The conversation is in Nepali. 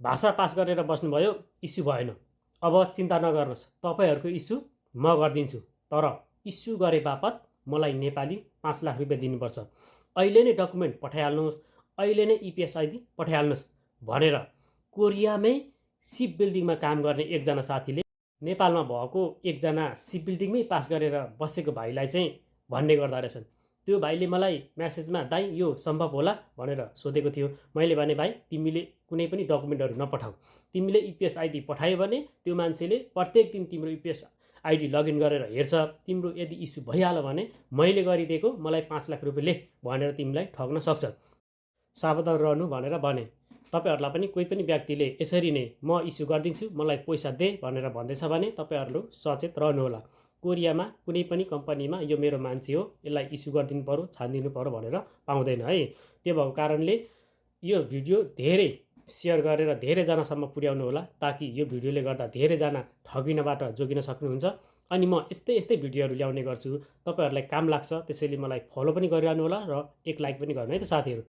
भाषा पास गरेर बस्नुभयो, इस्यु भएन। अब चिन्ता नगर्नुहोस्, तपाईँहरूको इस्यु म गरिदिन्छु, तर इस्यु गरे बापत मलाई नेपाली 5 लाख रुपियाँ दिनुपर्छ। अहिले नै डकुमेन्ट पठाइहाल्नुहोस्, अहिले नै इपिएस आइडी पठाइहाल्नुहोस् भनेर कोरियामै सिप बिल्डिङमा काम गर्ने एकजना साथीले नेपालमा भएको एकजना सिप बिल्डिङमै पास गरेर बसेको भाइलाई चाहिँ भन्ने गर्दा रहेछन्। त्यो भाइले मलाई म्यासेजमा दाइ यो सम्भव होला भनेर सोधेको थियो। मैले भने भाइ तिमीले कुनै पनि डकुमेन्टहरू नपठाऊ, तिमीले इपिएस आइडी पठायो भने त्यो मान्छेले प्रत्येक दिन तिम्रो इपिएस आइडी लगइन गरेर हेर्छ। तिम्रो यदि इस्यु भइहाल्यो भने मैले गरिदिएको मलाई 5 लाख रुपियाँ ले भनेर तिमीलाई ठग्न सक्छ, सावधान रहनु भनेर भने। तपाईँहरूलाई पनि कोही पनि व्यक्तिले यसरी नै म इस्यु गरिदिन्छु मलाई पैसा दे भनेर भन्दैछ भने तपाईँहरू सचेत रहनुहोला। कोरियामा कुनै पनि कम्पनीमा यो मेरो मान्छे हो, यसलाई इस्यु गरिदिनु पर्यो, छानिदिनु पर्यो भनेर पाउँदैन है। त्यो भएको कारणले यो भिडियो धेरै सेयर गरेर धेरैजनासम्म पुर्याउनु होला, ताकि यो भिडियोले गर्दा धेरैजना ठगिनबाट जोगिन सक्नुहुन्छ। अनि म यस्तै भिडियोहरू ल्याउने गर्छु, तपाईँहरूलाई काम लाग्छ, त्यसैले मलाई फलो पनि गरिरहनु होला र एक लाइक पनि गर्नु है त साथीहरू।